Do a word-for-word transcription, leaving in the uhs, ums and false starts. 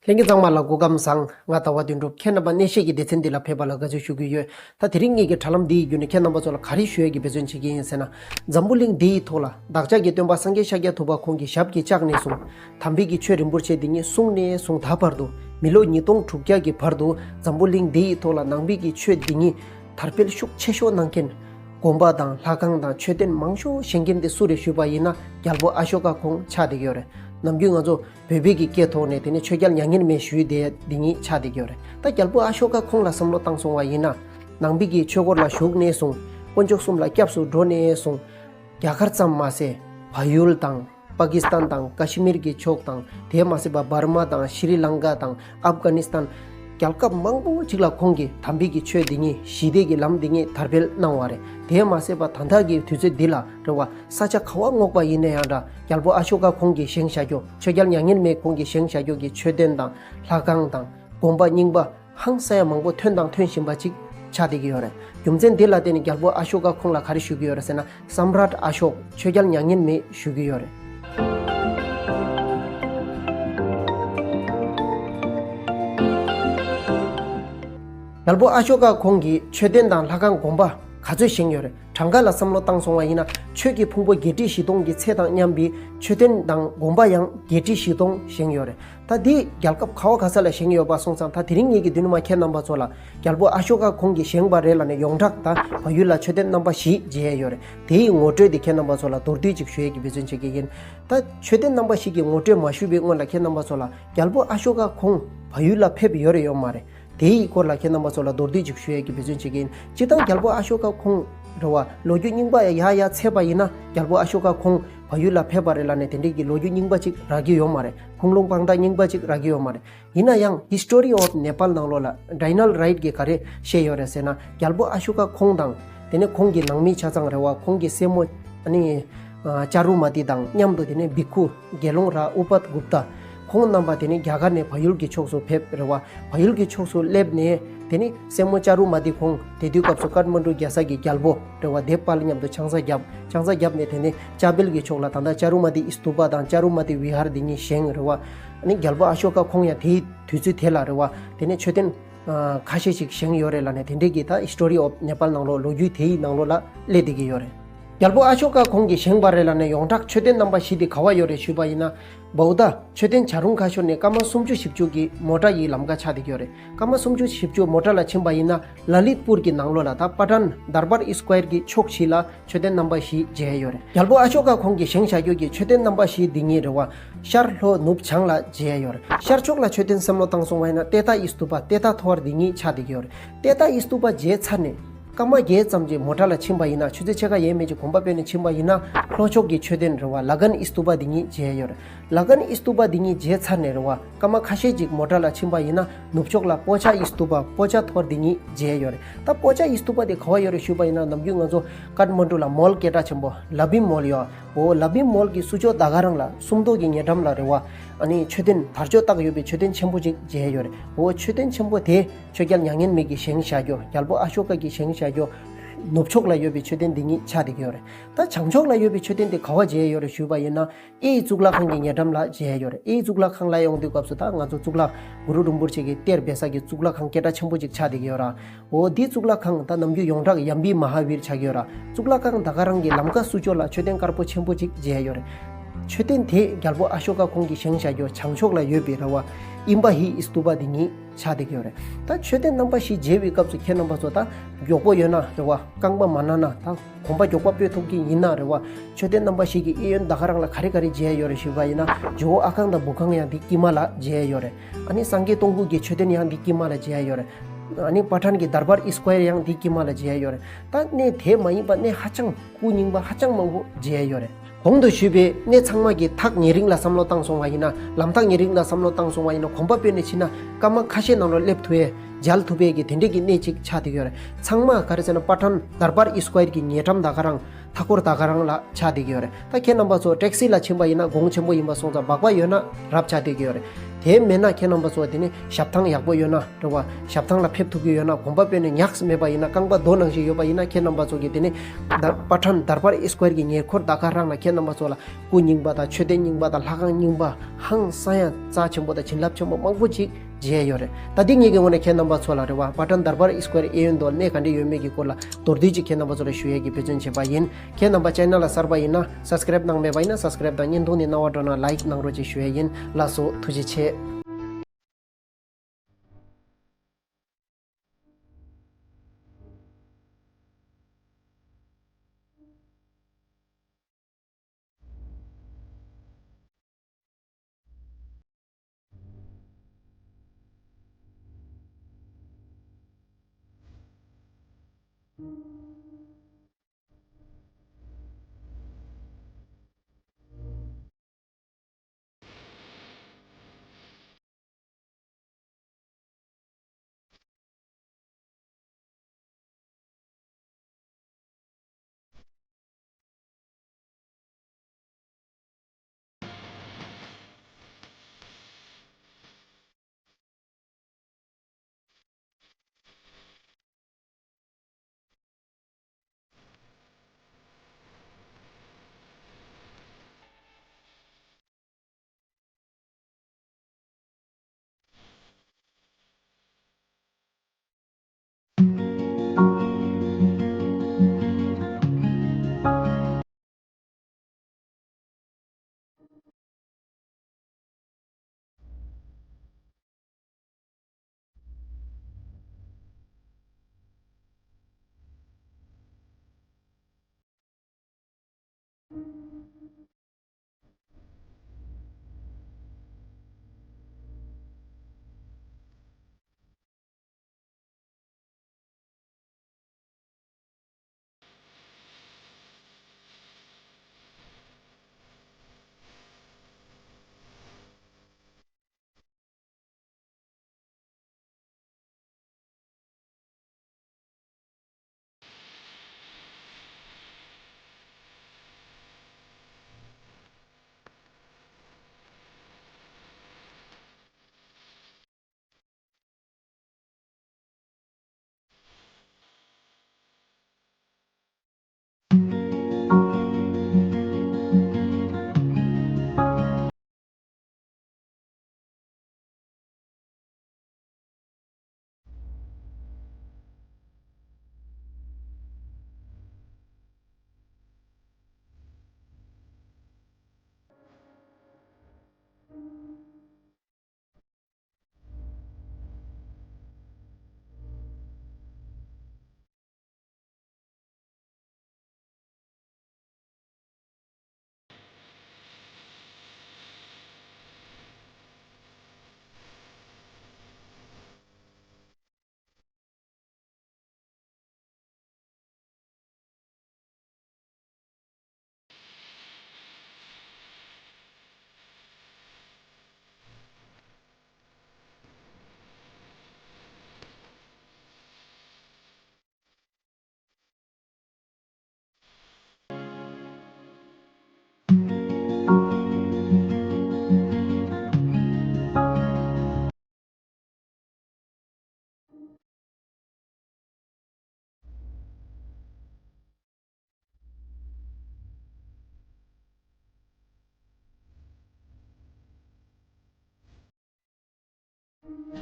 ལྷན་རྒྱས་ཚང་མ་ལ་སྐུ་ཁམས་བཟང་། ང་ཟླ་བ་དོན་གྲུབ། ཁྱེད་རྣམ་པ་གནས་བཤད་ཀྱི་སྡེ་ཚན་འདི་ལ་ཕེབས་པ་ལ་དགའ་བསུ་ཞུ་གི་ཡོད། ད་དེ་རིང་ངེད་ཀྱི་དྲ་ལམ་འདིའི་བརྒྱུད་ནས་ཁྱེད་རྣམ་པ་ཚོ་ལ་ག་རེ་ཞུ་ཡས་ཀྱི་འབད་བརྩོན་བྱེད་ཀྱི་ཡིན་ཟེར་ན། འཛམ་བུ་གླིང་འདིའི་ཐོག་ལ་བདག་ཅག་གི་སྟོན་པ་སངས་རྒྱས་ཤཱཀྱ་ཐུབ་པ་ཁོང་གི་ཞབས་ཀྱིས་བཅགས་ནས་བཟུང་། དམ་པའི་གི་ཆོས་རིན་པོ་ཆེ་འདི་ཉིད་གསུངས་ནས་བཟུང་ད་བར་དུ་མི་ལོ་ཉིས་སྟོང་དྲུག་བརྒྱ་གི་བར་དུ་འཛམ་བུ་གླིང་འདིའི་ཐོག་ལ་ནང་པའི་གི་ཆོས་འདི་ཉིད་དར་སྤེལ་ཤུགས་ཆེ་ཤོས་གནང་མཁན། དགོན་པ་དང་ལྷ་ཁང་དང་མཆོད་རྟེན་མང་ཤོས་བཞེངས་མཁན་དེ་སུ་རེད་ཞུས་པ་ཡིན་ན། རྒྱལ་པོ་ཨ་ཤོ་ཀ་ཁོང་ཆགས་བསྡད་ཀྱི་ཡོད་རེད། ནམ་རྒྱུན་ང་ཚོ་བོད་པའི་གི་སྐད་ཐོག་ནས་དེ་ནས་ཆོས་རྒྱལ་མྱ་ངན་མེད་ཞུས་བསྡད་འདི་ཉིད་ཆགས་བསྡད་ཀྱི་ཡོད་རེད། ད་རྒྱལ་པོ་ཨ་ཤོ་ཀ་ཁོང་ལ་བསམ་བློ་བཏང་སོང་བ་ཡིན་ན། ནང་པའི་གི་ཆོས་སྐོར་ལ་ཞུགས་ནས་བཟུང་། དཀོན་མཆོག་གསུམ་ལ་སྐྱབས་སུ་འགྲོ་ནས་བཟུང་། རྒྱ་གར་ཙམ་མ་ཟད། བལ་ཡུལ་དང་། པ་ཀི་སི་ཐན་དང་ཀ་ཤི་མིར་གྱི་ཕྱོགས་དང་། དེ་མ་ཟད་པ་འབར་མ་དང་ཤྲི་ལང་ཀ་དང་ཨབ་གྷ་ནི་སི་ཐན། རྒྱལ་ཁབ་མང་པོ་ཅིག་ལ་ཁོང་གིས་དམ་པའི་གི་ཆོས་འདི་ཉིད་ཞི་བདེ་གི་ལམ་འདི་ཉིད་དར་སྤེལ་གནང་བ་རེད། དེ་མ་ཟད་པ་ད་ལྟ་གི་དུས་ཚོད་འདི་ལ་རེད་བ། ས་ཆ་ག་བ་སྔོག་པ་ཡིན་ན་ཡང་འདྲ། རྒྱལ་པོ་ཨ་ཤོ་ཀ་ཁོང་གིས་བཞེངས་བཞག་རྒྱུ། ཆོས་རྒྱལ་མྱ་ངན་མེད་ཁོང་གིས་བཞེངས་བཞག་རྒྱུ་གི་མཆོད་རྟེན་དང་ལྷ་ཁང་དང་དགོན་པ་རྙིང་པ་ཧང་སང་ཡ་མང་པོ་ཐོན་དང་ཐོན་བཞིན་པ་ཅིག་ཆགས་བསྡད་ཀྱི་ཡོད་རེད། རྒྱུ་མཚན་འདི་ལ་བརྟེན་ནས་རྒྱལ་པོ་ཨ་ཤོ་ཀ་ཁོང་ལ་ག་རེ་ཞུ་གི་ཡོད་རེད་ཟེར་ན། སམ་རཱཊ་ཨ་ཤོག་ཆོས་རྒྱལ་མྱ་ངན་མེད་ཞུ་གི་ཡོད་རེད། རྒྱལ་པོ་ཨ་ཤོ་ཀ་ཁོང་གིས་མཆོད་རྟེན་དང་ལྷ་ཁང་དགོན་པ་ག་ཚོད་བཞེངས་ཡོད་རེད། གྲངས་ཀ་ལ་བསམ་བློ་བཏང་སོང་བ་ཡིན་ན། ཆོས་ཀྱི་ཕུང་པོ་བརྒྱད་ཁྲི་བཞི་སྟོང་གི་ཚད་དང་མཉམ་པའི་མཆོད་རྟེན་དང་དགོན་པ་ཡང་བརྒྱད་ཁྲི་བཞི་སྟོང་བཞེངས་ཡོད་རེད། ད་འདི་རྒྱལ་ཁབ་ག་བ་ག་ས་ལ་བཞེངས་ཡོད་པ་སོང་ཙང་། ད་དེ་རིང་ངེད་ཀྱིས་མདུན་མ་ཁྱེད་རྣམ་པ་ཚོ་ལ་རྒྱལ་པོ་ཨ་ཤོ་ཀ་ཁོང་གིས་བཞེངས་པ་རེད་ལབ་ནས་ཡོངས་གྲགས་ད་བལ་ཡུལ་ལ་མཆོད་རྟེན་རྣམ་པ་བཞི་མཇལ་ཡས་ཡོད་རེད། དེའི་ངོ་སྤྲོད་དེ་ཁྱེད་རྣམ་པ་ཚོ་ལ་མདོར་བསྡུས་ཅིག་ཞུ་ཡས་ཀྱི་འབད་བརྩོན་བྱེད་ཀྱི་ཡིན། ད་མཆོད་རྟེན་རྣམ་པ་བཞི་གི་ངོ་སྤྲོད་མ་ཞུས་པའི་སྔོན་ལ་ཁྱེད་རྣམ་པ་ཚོ་ལ་རྒྱལ་པོ་ཨ་ཤོ་ཀ་ཁོང་བལ་ཡུལ་ལ་ཕེབས་ཡོད་རེད་ཡོད་མ་རེད། དེའི་སྐོར་ལ་ཁྱེད་རྣམ་པ་ཚོ་ལ་མདོར་བསྡུས་ཅིག་ཞུ་ཡས་ཀྱི་འབད་བརྩོན་བྱེད་ཀྱི་ཡིན། སྤྱིར་བཏང་རྒྱལ་པོ་ཨ་ཤོ་ཀ་ཁོང་རེད་བ། ལོ་རྒྱུས་རྙིང་པ་ཡ་ཡ་འཚོལ་བ་ཡིན་ན། རྒྱལ་པོ་ཨ་ཤོ་ཀ་ཁོང་བལ་ཡུལ་ལ་ཕེབས་པ་རེད་ལབ་ནས་དེ་འདྲས་ཀྱི་ལོ་རྒྱུས་རྙིང་པ་ཅིག་རག་གི་ཡོད་མ་རེད། ཁུངས་ལུང་དཔང་རྟགས་རྙིང་པ་ཅིག་རག་གི་ཡོད་མ་རེད། ཡིན་ན་ཡང་History of Nepal ནང་ལོགས་ལ་Daniel Wright གིས་ག་རེ་བཤད་ཡོད་རེད་ཟེར་ན། རྒྱལ་པོ་ཨ་ཤོ་ཀ་ཁོང་དང་། དེ་ནས་ཁོང་གི་ནང་མི་ཆ་ཚང་རེད་བ། ཁོང་གི་སྲས་མོ་ཨ་ནི་ཨ་ཅཱ་རུ་མ་ཏི་དང་མཉམ་དུ། དེ་ནས་བྷིག་ཁུ་དགེ་སློང་ར་ཨུ་པད་གུབ་ཏ། ཁོང་རྣམ་པ་དེ་ནས་རྒྱ་གར་ནས་བལ་ཡུལ་གྱི་ཕྱོགས་སུ་ཕེབས་རེད་བ། བལ་ཡུལ་གྱི་ཕྱོགས་སུ་སླེབས་ནས། དེ་ནས་སྲས་མོ་ཅཱ་རུ་མ་ཏི་ཁོང་དེ་དུས་སྐབས་སུ་ཀཏ་མན་ཌུ་རྒྱལ་ས་གི་རྒྱལ་པོ་རེད་བ། དེབ་པཱལ་མཉམ་དུ་ཆང་ས་བརྒྱབ། ཆང་ས་བརྒྱབ་ནས་དེ་ནས་ཅཱ་བིལ་གྱི་ཕྱོགས་ལ་ད་ལྟ་ཅཱ་རུ་མ་ཏི་ཨི་སྟུ་པ་དང་ཅཱ་རུ་མ་ཏི་བི་ཧར་འདི་གཉིས་བཞེངས་རེད་བ། ཨ་ནི་རྒྱལ་པོ་ཨ་ཤོ་ཀ་ཁོང་ཡང་དེའི་དུས་ཚོད་དེ་ལ་རེད་བ། དེ་ནས་མཆོད་རྟེན་ཨ་ཁ་ཤས་ཤིག་བཞེངས་ཡོད་རེད་ལབ་ནས་དེ་འདྲས་ཀྱི་ད་History of Nepal ནང་ལོགས་ལོ་རྒྱུས་དེའི་ནང་ལོགས་ལ་སླེབས་བསྡད་ཀྱི་ཡོད་རེད། རྒྱལ་པོ་ཨ་ཤོ་ཀ་ཁོང་གིས་བཞེངས་པ་རེད་ལབ་ནས་ཡོངས་གྲགས་མཆོད་རྟེན་རྣམ་པ་བཞི་དེ་ག་བ་ཡོད་རེད་ཞུས་པ་ཡིན་ན། བོའུ་ཌ་མཆོད་རྟེན་བྱ་རུང་ཁ་ཤོར་ནས་སྐར་མ་སུམ་ཅུ་བཞི་བཅུ་གི་མོ་ཊ་ཡི་ལམ་ཁ་ཆགས་བསྡད་ཀྱི་ཡོད་རེད། སྐར་མ་སུམ་ཅུ་བཞི་བཅུ་མོ་ཊ་ལ་ཕྱིན་པ་ཡིན་ན་ལ་ལིད་པུར་གྱི་ནང་ལོགས་ལ་ད་པ་ཊན་དར་བར་ཨི་སྐོ་ཡར་གྱི་ཕྱོགས་བཞི་ལ་མཆོད་རྟེན་རྣམ་པ་བཞི་མཇལ་ཡོད་རེད། རྒྱལ་པོ་ཨ་ཤོ་ཀ་ཁོང་གིས་བཞེངས་བཞག་རྒྱུ་གི་མཆོད་རྟེན་རྣམ་པ་བཞི་འདི་ཉིད་རེད་བ། ཤར་ལྷོ་ནུབ་བྱང་ལ་མཇལ་ཡོད་རེད། ཤར་ཕྱོགས་ལ་མཆོད་རྟེན་བསམ་བློ་བཏང་སོང་བ་ཡིན་ན་ཏེ་ཏ་ཨི་སྟུ་པ་ཏེ་ཏ་ཐོ་ཝར་འདི་ཉིད་ཆགས་བསྡད་ཀྱི་ཡོད་རེད། ཏེ་ཏ་ཨི་སྟུ་པ་མཇལ་ཚར་ནས་སྐར་མ་བརྒྱད་ཙམ་གྱི་མོ་ཊ་ལ་ཕྱིན་པ་ཡིན་ན། ཆུ་ཚོད་ཕྱེད་ཀ་ཡས་མས་ཀྱི་གོམ་པ་སྤོས་ནས་ཕྱིན་པ་ཡིན་ན་ལྷོ་ཕྱོགས་ཀྱི་མཆོད་རྟེན་རེད་བ། ལ་གན་ཨི་སྟུ་པ་འདི་ཉིད་མཇལ་ཡོད་རེད། ལ་གན་ཨི་སྟུ་པ་འདི་ཉིད་མཇལ་ཚར་ནས་རེད་བ། སྐར་མ་ཁ་ཤས་ཅིག་མོ་ཊ་ལ་ཕྱིན་པ་ཡིན་ན་ནུབ་ཕྱོགས་ལ་པོ་ཆ་ཨི་སྟུ་པ་པོ་ཆ་ཐོར་འདི་ཉིད་མཇལ་ཡོད་རེད། ད་པོ་ཆ་ཨི་སྟུ་པ་དེ་ག་བ་ཡོད་རེད་ཞུས་པ་ཡིན་ན། ནམ་རྒྱུན་ང་ཚོ་ཀཏ་མན་ཌུ་ལ་མོལ་སྐད་གྲགས་ཆེན་པོ་ལ་བིམ་མོལ་ཡོད། འོ་ལ་བིམ་མོལ་གྱི་སུ་ཅོག་ད་ག་རང་ལ་སུམ་མདོ་གི་ཉེ་འགྲམ་ལ་རེད་བ། ཨ་ནི་མཆོད་རྟེན་དར་ལྕོག་བཏགས་ཡོད་པའི་མཆོད་རྟེན་ཆེན་པོ་ཅིག་མཇལ་ཡོད་རེད། འོ་མཆོད་རྟེན་ཆེན་པོ་དེ་ཆོས་རྒྱལ་མྱ་ངན་མེད་ཀྱིས་བཞེངས་བཞག་རྒྱུ། རྒྱལ་པོ་ཨ་ཤོ་ཀ་གིས་བཞེངས་བཞག་རྒྱུ། ནུབ་ཕྱོགས་ལ་ཡོད་པའི་མཆོད་རྟེན་འདི་ཉིད་ཆགས་བསྡད་ཀྱི་ཡོད་རེད། ད་བྱང་ཕྱོགས་ལ་ཡོད་པའི་མཆོད་རྟེན་དེ་ག་བ་མཇལ་ཡོད་རེད་ཞུས་པ་ཡིན་ན། ཨེ་ཡི་གཙུག་ལག་ཁང་གི་ཉེ་འགྲམ་ལ་མཇལ་ཡོད་རེད། ཨེ་ཡི་གཙུག་ལག་ཁང་ལ་ཡོང་དུས་སྐབས་སུ་ད་ང་ཚོ་གཙུག་ལག་གུ་རུ་རིན་པོ་ཆེ་གི་གཏེར་སྦས་ས་གི་གཙུག་ལག་ཁང་སྐད་གྲགས་ཆེན་པོ་ཅིག་ཆགས་བསྡད་ཀྱི་ཡོད་ར། འོ་འདིའི་གཙུག་ལག་ཁང་ད་ནམ་རྒྱུན་ཡོངས་གྲགས་ཡམ་བི་མ་ཧཱ་བིར་ཆགས་ཀྱི་ཡོད་ར། གཙུག་ལག་ཁང་ད་ག་རང་གི་ལམ་ཀ་སུ་ཅོག་ལ་མཆོད་རྟེན་དཀར་པོ་ཆེན་པོ་ཅིག་མཇལ་ཡོད་རེད། མཆོད་རྟེན་དེ་རྒྱལ་པོ་ཨ་ཤོ་ཀ་ཁོང་གིས་བཞེངས་བཞག་རྒྱུ་བྱང་ཕྱོགས་ལ་ཡོད་པའི་རེད་བ། ཨིམ་བ་ཧི་ཨི་སྟུ་པ་འདི་ཉིད་ཆགས་བསྡད་ཀྱི་ཡོད་རེད། ད་མཆོད་རྟེན་རྣམ་པ་བཞི་མཇལ་བའི་སྐབས་སུ་ཁྱེད་རྣམ་པ་ཚོ་ད་མགྱོགས་པོ་ཡོད་ན་རེད་བ། རྐང་པ་མ་ན་ན་ད་གོམ་པ་མགྱོགས་པ་སྤོས་ཐུབ་ཀྱི་ཡིན་ན་རེད་བ། མཆོད་རྟེན་རྣམ་པ་བཞི་གི་གཡས་གཡོན་ད་ག་རང་ལ་ག་རེ་ག་རེ་མཇལ་ཡོད་རེད་ཞུས་པ་ཡིན་ན། ཇོ་བོ་ཨ་ཁང་དང་བུ་ཁང་ཡང་འདི་དཀྱིལ་མ་ལ་མཇལ་ཡོད་རེད། ཨ་ནི་སངས་རྒྱས་སྟོང་སྐུ་གི་མཆོད་རྟེན་ཡང་འདི་དཀྱིལ་མ་ལ་མཇལ་ཡོད་རེད། ཨ་ནི་པ་ཊན་གྱི་དར་བར་ཨི་སྐོ་ཡར་ཡང་འདི་དཀྱིལ་མ་ལ་མཇལ་ཡོད་རེད། ད་གནས་དེ་མ་ཡིན་པ་གནས་ཧ་ཅང་སྐུ་རྙིང་པ་ཧ་ཅང་མང་པོ་མཇལ་ཡོད་རེད། གོང་དུ་ཞུས་པའི་གནས་ཚང་མ་གི་ཐག་ཉེ་རིང་ལ་བསམ་བློ་བཏང་སོང་བ་ཡིན་ན། ལམ་ཐག་ཉེ་རིང་ལ་བསམ་བློ་བཏང་སོང་བ་ཡིན་ན། གོམ་པ་སྤོས་ནས་ཕྱིན་ན་སྐར་མ་ཁ་ཤས་ནང་ལ་སླེབས་ཐུབ་པའི་མཇལ་ཐུབ་པའི་གི་དེ་འདྲས་ཀྱི་གནས་ཅིག་ཆགས་བསྡད་ཀྱི་ཡོད་རེད། ཚང་མ་ག་རེ་ཟེར་ན་པ་ཊན་དར་བར་ཨི་སྐོ་ཡར་གྱི་ཉེ་འགྲམ་ད་ག་རང་མཐའ་འཁོར་ད་ག་རང་ལ་ཆགས་བསྡད་ཀྱི་ཡོད་རེད། ད་ཁྱེད་རྣམ་པ་ཚོ་ཊེག་སི་ལ་ཕྱིན་པ་ཡིན་ན་གོང་ཆེན་པོ་ཡིན་པ་སོང་ཙང་སྦག་སྦག་ཡོད་ན་རབ་ཆགས་བསྡད་ཀྱི་ཡོད་རེད། དེ་མེད་ན་ཁྱེད་རྣམ་པ་ཚོ་དེ་ནི་ཞབས་ཐང་ཡག་པོ་ཡོད་ན་རེད་བ། ཞབས་ཐང་ལ་ཕེབས་ཐུབ་ཀྱི་ཡོད་ན། གོམ་པ་སྤོས་ནས་ཉགས་མེད་པ་ཡིན་ན། རྐང་པ་རྡོ་ནང་བཞིན་ཡོད་པ་ཡིན་ན། ཁྱེད་རྣམ་པ་ཚོ་གིས་དེ་ནི་ད་པ་ཊན་དར་པར་ཨི་སྐོར་གྱི་ཉེ་འཁོར་ད་ག་རང་ལ་ཁྱེད་རྣམ་པ་ཚོ་ལ་སྐུ་རྙིང་པ་དང་མཆོད་རྟེན་རྙིང་པ་དང་ལྷ་ཁང་རྙིང་པ་ཧང་སང་ཡ་རྩ་ཆེན་པོ་དང་བྱིན་རླབས་ཆེན་པོ་མང་པོ་ཅིག་མཇལ་ཡོད་རེད། ད་འདི་ངེད་ཀྱི་ངོས་ནས་ཁྱེད་རྣམ་པ་ཚོ་ལ་རེད་བ། པ་ཊན་དར་པར་ཨི་སྐོར་གཡས་གཡོན་དུ་གནས་ག་འདྲ་ཡོད་མེད་ཀྱི་སྐོར་ལ་མདོར་བསྡུས་ཅིག་ཁྱེད་རྣམ་པ་ཚོ་ལ་ཞུ་ཡས་ཀྱི་འབད་བརྩོན་བྱས་པ་ཡིན། ཁྱེད་རྣམ་པ་ཅེ་ནལ་ལ་གསར་པ་ཡིན་ན་སབ་སི་ཀ་རེབ་གནང་མེད་པ་ཡིན་ན་སབ་སི་ཀ་རེབ་དང་བརྙན་ཐུང་འདི་སྣང་བ་སྤྲོ་ན་ལའིག་གནང་རོགས་ཅིག་ཞུ་ཡས་ཡིན། ལགས་སོ། ཐུགས་རྗེ་ཆེ།